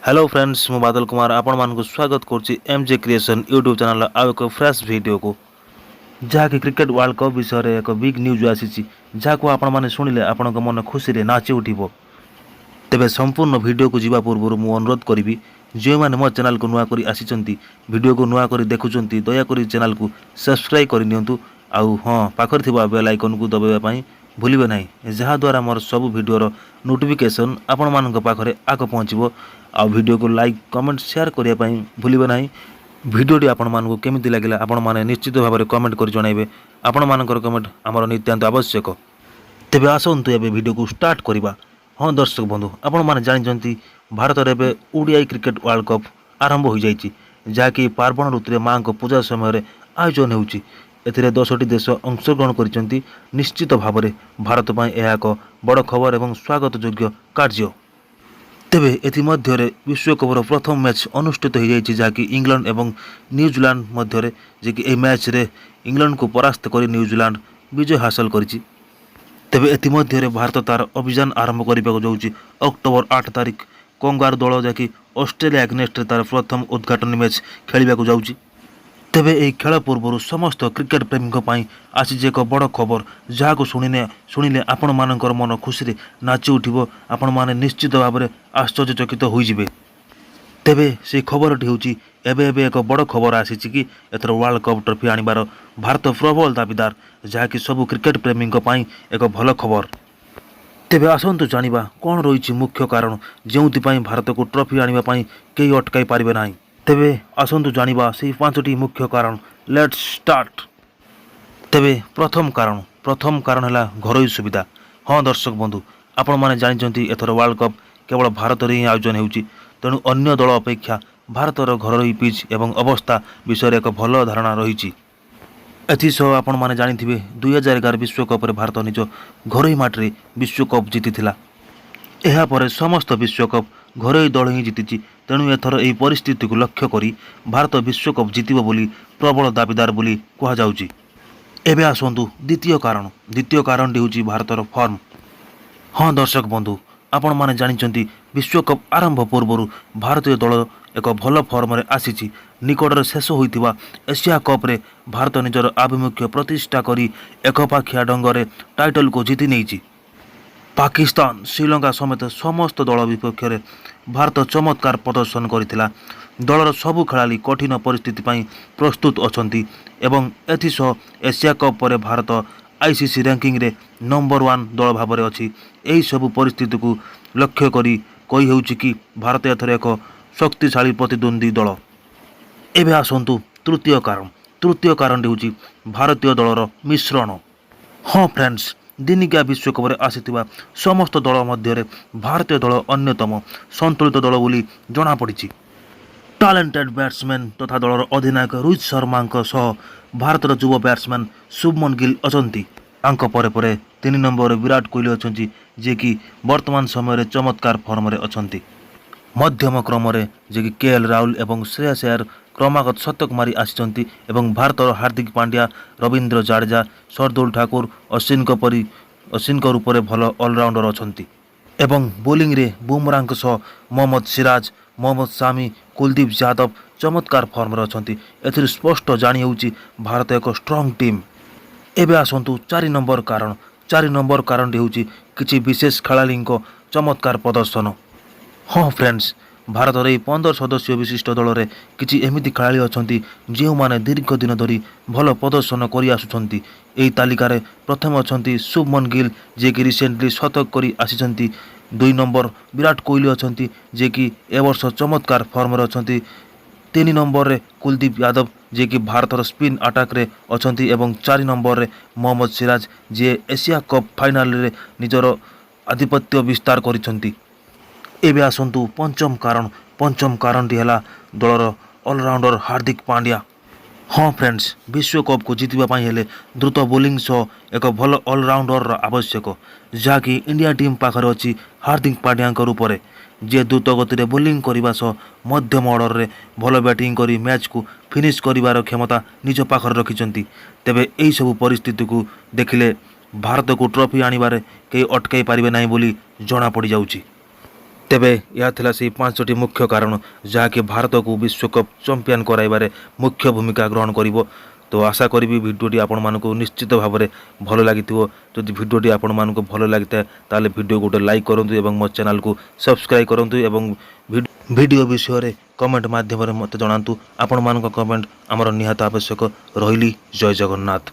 Hello friends, ମୁଁ ବାଦଲ କୁମାର ଆପଣମାନଙ୍କୁ ସ୍ୱାଗତ କରୁଛି ଏମ୍ ଜେ କ୍ରିଏସନ୍ ୟୁଟ୍ୟୁବ୍ ଚ୍ୟାନେଲ୍ର ଆଉ ଏକ ଫ୍ରେଶ୍ ଭିଡ଼ିଓକୁ, ଯାହାକି କ୍ରିକେଟ୍ ୱାର୍ଲଡ଼ କପ୍ ବିଷୟରେ ଏକ ବିଗ୍ ନ୍ୟୁଜ୍ ଆସିଛି, ଯାହାକୁ ଆପଣମାନେ ଶୁଣିଲେ ଆପଣଙ୍କ ମନ ଖୁସିରେ ନାଚି ଉଠିବ। ତେବେ ସମ୍ପୂର୍ଣ୍ଣ ଭିଡ଼ିଓକୁ ଯିବା ପୂର୍ବରୁ ମୁଁ ଅନୁରୋଧ କରିବି, ଯେଉଁମାନେ ମୋ ଚ୍ୟାନେଲକୁ ନୂଆ କରି ଆସିଛନ୍ତି, ଭିଡ଼ିଓକୁ ନୂଆ କରି ଦେଖୁଛନ୍ତି, ଦୟାକରି ଚ୍ୟାନେଲକୁ ସବସ୍କ୍ରାଇବ୍ କରିନିଅନ୍ତୁ। ଆଉ ହଁ, ପାଖରେ ଥିବା ବେଲ୍ ଆଇକନ୍କୁ ଦବାଇବା ପାଇଁ ଭୁଲିବେ ନାହିଁ, ଯାହାଦ୍ୱାରା ମୋର ସବୁ ଭିଡ଼ିଓର ନୋଟିଫିକେସନ୍ ଆପଣମାନଙ୍କ ପାଖରେ ଆଗ ପହଞ୍ଚିବ। ଆଉ ଭିଡ଼ିଓକୁ ଲାଇକ୍, କମେଣ୍ଟ, ସେୟାର କରିବା ପାଇଁ ଭୁଲିବେ ନାହିଁ। ଭିଡ଼ିଓଟି ଆପଣମାନଙ୍କୁ କେମିତି ଲାଗିଲା, ଆପଣମାନେ ନିଶ୍ଚିତ ଭାବରେ କମେଣ୍ଟ କରି ଜଣାଇବେ। ଆପଣମାନଙ୍କର କମେଣ୍ଟ ଆମର ନିତ୍ୟାନ୍ତ ଆବଶ୍ୟକ। ତେବେ ଆସନ୍ତୁ, ଏବେ ଭିଡ଼ିଓକୁ ଷ୍ଟାର୍ଟ କରିବା। ହଁ ଦର୍ଶକ ବନ୍ଧୁ, ଆପଣମାନେ ଜାଣିଛନ୍ତି, ଭାରତରେ ଏବେ ଓଡିଆଇ କ୍ରିକେଟ୍ ୱାର୍ଲଡ଼ କପ୍ ଆରମ୍ଭ ହୋଇଯାଇଛି, ଯାହାକି ପାର୍ବଣ ଋତୁରେ ମାଆଙ୍କ ପୂଜା ସମୟରେ ଆୟୋଜନ ହେଉଛି। ଏଥିରେ 10ଟି ଦେଶ ଅଂଶଗ୍ରହଣ କରିଛନ୍ତି। ନିଶ୍ଚିତ ଭାବରେ ଭାରତ ପାଇଁ ଏହା ଏକ ବଡ଼ ଖବର ଏବଂ ସ୍ୱାଗତ ଯୋଗ୍ୟ କାର୍ଯ୍ୟ। ତେବେ ଏଥିମଧ୍ୟରେ ବିଶ୍ୱକପ୍ର ପ୍ରଥମ ମ୍ୟାଚ୍ ଅନୁଷ୍ଠିତ ହୋଇଯାଇଛି, ଯାହାକି ଇଂଲଣ୍ଡ ଏବଂ ନ୍ୟୁଜିଲାଣ୍ଡ ମଧ୍ୟରେ, ଯିଏକି ଏହି ମ୍ୟାଚ୍ରେ ଇଂଲଣ୍ଡକୁ ପରାସ୍ତ କରି ନ୍ୟୁଜିଲାଣ୍ଡ ବିଜୟ ହାସଲ କରିଛି। ତେବେ ଏଥିମଧ୍ୟରେ ଭାରତ ତାର ଅଭିଯାନ ଆରମ୍ଭ କରିବାକୁ ଯାଉଛି। ଅକ୍ଟୋବର 8 ତାରିଖ କଙ୍ଗାରୁ ଦଳ, ଯାହାକି ଅଷ୍ଟ୍ରେଲିଆ ଏଗନେଷ୍ଟରେ ତାର ପ୍ରଥମ ଉଦ୍ଘାଟନୀ ମ୍ୟାଚ୍ ଖେଳିବାକୁ ଯାଉଛି। ତେବେ ଏହି ଖେଳ ପୂର୍ବରୁ ସମସ୍ତ କ୍ରିକେଟ ପ୍ରେମୀଙ୍କ ପାଇଁ ଆସିଛି ଏକ ବଡ଼ ଖବର, ଯାହାକୁ ଶୁଣିଲେ ଆପଣମାନଙ୍କର ମନ ଖୁସିରେ ନାଚି ଉଠିବ। ଆପଣମାନେ ନିଶ୍ଚିତ ଭାବରେ ଆଶ୍ଚର୍ଯ୍ୟଚକିତ ହୋଇଯିବେ। ତେବେ ସେହି ଖବରଟି ହେଉଛି, ଏବେ ଏବେ ଏକ ବଡ଼ ଖବର ଆସିଛି କି ଏଥର ୱାର୍ଲଡ଼ କପ୍ ଟ୍ରଫି ଆଣିବାର ଭାରତ ପ୍ରବଳ ଦାବିଦାର, ଯାହାକି ସବୁ କ୍ରିକେଟ ପ୍ରେମୀଙ୍କ ପାଇଁ ଏକ ଭଲ ଖବର। ତେବେ ଆସନ୍ତୁ ଜାଣିବା, କ'ଣ ରହିଛି ମୁଖ୍ୟ କାରଣ, ଯେଉଁଥିପାଇଁ ଭାରତକୁ ଟ୍ରଫି ଆଣିବା ପାଇଁ କେହି ଅଟକାଇ ପାରିବେ ନାହିଁ। ତେବେ ଆସନ୍ତୁ ଜାଣିବା ସେହି ପାଞ୍ଚଟି ମୁଖ୍ୟ କାରଣ। Let's start. ତେବେ ପ୍ରଥମ କାରଣ ହେଲା ଘରୋଇ ସୁବିଧା। ହଁ ଦର୍ଶକ ବନ୍ଧୁ, ଆପଣମାନେ ଜାଣିଛନ୍ତି, ଏଥର ୱାର୍ଲଡ଼ କପ୍ କେବଳ ଭାରତରେ ହିଁ ଆୟୋଜନ ହେଉଛି। ତେଣୁ ଅନ୍ୟ ଦଳ ଅପେକ୍ଷା ଭାରତର ଘରୋଇ ପିଚ୍ ଏବଂ ଅବସ୍ଥା ବିଷୟରେ ଏକ ଭଲ ଧାରଣା ରହିଛି। ଏଥିସହ ଆପଣମାନେ ଜାଣିଥିବେ, 2011 ବିଶ୍ୱକପ୍ରେ ଭାରତ ନିଜ ଘରୋଇ ମାଟିରେ ବିଶ୍ୱକପ୍ ଜିତିଥିଲା। ଏହାପରେ ସମସ୍ତ ବିଶ୍ୱକପ୍ ଘରୋଇ ଦଳ ହିଁ ଜିତିଛି। ତେଣୁ ଏଥର ଏହି ପରିସ୍ଥିତିକୁ ଲକ୍ଷ୍ୟ କରି ଭାରତ ବିଶ୍ୱକପ୍ ଜିତିବ ବୋଲି ପ୍ରବଳ ଦାବିଦାର ବୋଲି କୁହାଯାଉଛି। ଏବେ ଆସନ୍ତୁ ଦ୍ୱିତୀୟ କାରଣ। ଦ୍ୱିତୀୟ କାରଣଟି ହେଉଛି ଭାରତର ଫର୍ମ। ହଁ ଦର୍ଶକ ବନ୍ଧୁ, ଆପଣମାନେ ଜାଣିଛନ୍ତି, ବିଶ୍ୱକପ୍ ଆରମ୍ଭ ପୂର୍ବରୁ ଭାରତୀୟ ଦଳ ଏକ ଭଲ ଫର୍ମରେ ଆସିଛି। ନିକଟରେ ଶେଷ ହୋଇଥିବା ଏସିଆ କପ୍ରେ ଭାରତ ନିଜର ଆଭିମୁଖ୍ୟ ପ୍ରତିଷ୍ଠା କରି ଏକପାଖିଆ ଢଙ୍ଗରେ ଟାଇଟଲକୁ ଜିତି ନେଇଛି। ପାକିସ୍ତାନ, ଶ୍ରୀଲଙ୍କା ସମେତ ସମସ୍ତ ଦଳ ବିପକ୍ଷରେ ଭାରତ ଚମତ୍କାର ପ୍ରଦର୍ଶନ କରିଥିଲା। ଦଳର ସବୁ ଖେଳାଳି କଠିନ ପରିସ୍ଥିତି ପାଇଁ ପ୍ରସ୍ତୁତ ଅଛନ୍ତି ଏବଂ ଏଥିସହ ଏସିଆ କପ୍ ପରେ ଭାରତ ଆଇସିସି ରାଙ୍କିଙ୍ଗରେ ନମ୍ବର ୱାନ୍ ଦଳ ଭାବରେ ଅଛି। ଏହିସବୁ ପରିସ୍ଥିତିକୁ ଲକ୍ଷ୍ୟ କରି କହି ହେଉଛି କି ଭାରତ ଏଥର ଏକ ଶକ୍ତିଶାଳୀ ପ୍ରତିଦ୍ୱନ୍ଦ୍ୱୀ ଦଳ। ଏବେ ଆସନ୍ତୁ ତୃତୀୟ କାରଣ। ତୃତୀୟ କାରଣଟି ହେଉଛି ଭାରତୀୟ ଦଳର ମିଶ୍ରଣ। ହଁ ଫ୍ରେଣ୍ଡସ୍, ଦିନିକିଆ ବିଶ୍ୱକପରେ ଆସିଥିବା ସମସ୍ତ ଦଳ ମଧ୍ୟରେ ଭାରତୀୟ ଦଳ ଅନ୍ୟତମ ସନ୍ତୁଳିତ ଦଳ ବୋଲି ଜଣାପଡ଼ିଛି। ଟାଲେଣ୍ଟେଡ୍ ବ୍ୟାଟ୍ସମ୍ୟାନ୍ ତଥା ଦଳର ଅଧିନାୟକ ରୋହିତ ଶର୍ମାଙ୍କ ସହ ଭାରତର ଯୁବ ବ୍ୟାଟ୍ସମ୍ୟାନ୍ ଶୁଭମନ ଗିଲ୍ ଅଛନ୍ତି। ତାଙ୍କ ପରେ ପରେ 3 ନମ୍ବରରେ ବିରାଟ କୋହଲି ଅଛନ୍ତି, ଯିଏକି ବର୍ତ୍ତମାନ ସମୟରେ ଚମତ୍କାର ଫର୍ମରେ ଅଛନ୍ତି। ମଧ୍ୟମ କ୍ରମରେ ଯିଏକି କେ ଏଲ୍ ରାହୁଲ ଏବଂ ଶ୍ରେୟସ ଆୟର କ୍ରମାଗତ ଶତକ ମାରି ଆସିଛନ୍ତି ଏବଂ ଭାରତର ହାର୍ଦ୍ଦିକ ପାଣ୍ଡ୍ୟା, ରବୀନ୍ଦ୍ର ଜାଡେଜା, ସର୍ଦୁଲ ଠାକୁର, ଅଶ୍ୱିନଙ୍କ ରୂପରେ ଭଲ ଅଲରାଉଣ୍ଡର ଅଛନ୍ତି ଏବଂ ବୋଲିଂରେ ବୁମରାଙ୍କ ସହ ମହମ୍ମଦ ସିରାଜ, ମହମ୍ମଦ ସାମି, କୁଲଦୀପ ଯାଦବ ଚମତ୍କାର ଫର୍ମରେ ଅଛନ୍ତି। ଏଥିରୁ ସ୍ପଷ୍ଟ ଜାଣି ହେଉଛି, ଭାରତ ଏକ ଷ୍ଟ୍ରଙ୍ଗ ଟିମ୍। ଏବେ ଆସନ୍ତୁ 4 ନମ୍ବର କାରଣ। 4 ନମ୍ବର କାରଣଟି ହେଉଛି କିଛି ବିଶେଷ ଖେଳାଳିଙ୍କ ଚମତ୍କାର ପ୍ରଦର୍ଶନ। ହଁ ଫ୍ରେଣ୍ଡସ୍, ଭାରତର ଏହି 15 ସଦସ୍ୟ ବିଶିଷ୍ଟ ଦଳରେ କିଛି ଏମିତି ଖେଳାଳି ଅଛନ୍ତି, ଯେଉଁମାନେ ଦୀର୍ଘ ଦିନ ଧରି ଭଲ ପ୍ରଦର୍ଶନ କରିଆସୁଛନ୍ତି। ଏହି ତାଲିକାରେ ପ୍ରଥମେ ଅଛନ୍ତି ଶୁଭମନ ଗିଲ୍, ଯିଏକି ରିସେଣ୍ଟଲି ଶତକ କରି ଆସିଛନ୍ତି। 2 ନମ୍ବର ବିରାଟ କୋହଲି ଅଛନ୍ତି, ଯିଏକି ଏ ବର୍ଷ ଚମତ୍କାର ଫର୍ମରେ ଅଛନ୍ତି। 3 ନମ୍ବରରେ କୁଲଦୀପ ଯାଦବ, ଯିଏକି ଭାରତର ସ୍ପିନ୍ ଆଟାକରେ ଅଛନ୍ତି ଏବଂ 4 ନମ୍ବରରେ ମହମ୍ମଦ ସିରାଜ, ଯିଏ ଏସିଆ କପ୍ ଫାଇନାଲରେ ନିଜର ଆଧିପତ୍ୟ ବିସ୍ତାର କରିଛନ୍ତି। ଏବେ ଆସନ୍ତୁ ପଞ୍ଚମ କାରଣ। ପଞ୍ଚମ କାରଣଟି ହେଲା ଦଳର ଅଲରାଉଣ୍ଡର ହାର୍ଦ୍ଦିକ ପାଣ୍ଡ୍ୟା। ହଁ ଫ୍ରେଣ୍ଡସ୍, ବିଶ୍ୱକପ୍କୁ ଜିତିବା ପାଇଁ ହେଲେ ଦ୍ରୁତ ବୋଲିଂ ସହ ଏକ ଭଲ ଅଲରାଉଣ୍ଡରର ଆବଶ୍ୟକ, ଯାହାକି ଇଣ୍ଡିଆ ଟିମ୍ ପାଖରେ ଅଛି ହାର୍ଦ୍ଦିକ ପାଣ୍ଡ୍ୟାଙ୍କ ରୂପରେ, ଯିଏ ଦ୍ରୁତ ଗତିରେ ବୋଲିଂ କରିବା ସହ ମଧ୍ୟମ ଅର୍ଡ଼ରରେ ଭଲ ବ୍ୟାଟିଂ କରି ମ୍ୟାଚ୍କୁ ଫିନିଶ୍ କରିବାର କ୍ଷମତା ନିଜ ପାଖରେ ରଖିଛନ୍ତି। ତେବେ ଏହିସବୁ ପରିସ୍ଥିତିକୁ ଦେଖିଲେ ଭାରତକୁ ଟ୍ରଫି ଆଣିବାରେ କେହି ଅଟକାଇ ପାରିବେ ନାହିଁ ବୋଲି ଜଣାପଡ଼ିଯାଉଛି। ତେବେ ଏହା ଥିଲା ସେହି ପାଞ୍ଚଟି ମୁଖ୍ୟ କାରଣ, ଯାହାକି ଭାରତକୁ ବିଶ୍ୱକପ୍ ଚମ୍ପିଆନ୍ କରାଇବାରେ ମୁଖ୍ୟ ଭୂମିକା ଗ୍ରହଣ କରିବ। ତ ଆଶା କରିବି ଭିଡ଼ିଓଟି ଆପଣମାନଙ୍କୁ ନିଶ୍ଚିତ ଭାବରେ ଭଲ ଲାଗିଥିବ। ଯଦି ଭିଡ଼ିଓଟି ଆପଣମାନଙ୍କୁ ଭଲ ଲାଗିଥାଏ, ତାହେଲେ ଭିଡ଼ିଓ ଗୋଟେ ଲାଇକ୍ କରନ୍ତୁ ଏବଂ ମୋ ଚ୍ୟାନେଲକୁ ସବସ୍କ୍ରାଇବ୍ କରନ୍ତୁ ଏବଂ ଭିଡ଼ିଓ ବିଷୟରେ କମେଣ୍ଟ ମାଧ୍ୟମରେ ମୋତେ ଜଣାନ୍ତୁ। ଆପଣମାନଙ୍କ କମେଣ୍ଟ ଆମର ନିହାତି ଆବଶ୍ୟକ। ରହିଲି, ଜୟ ଜଗନ୍ନାଥ।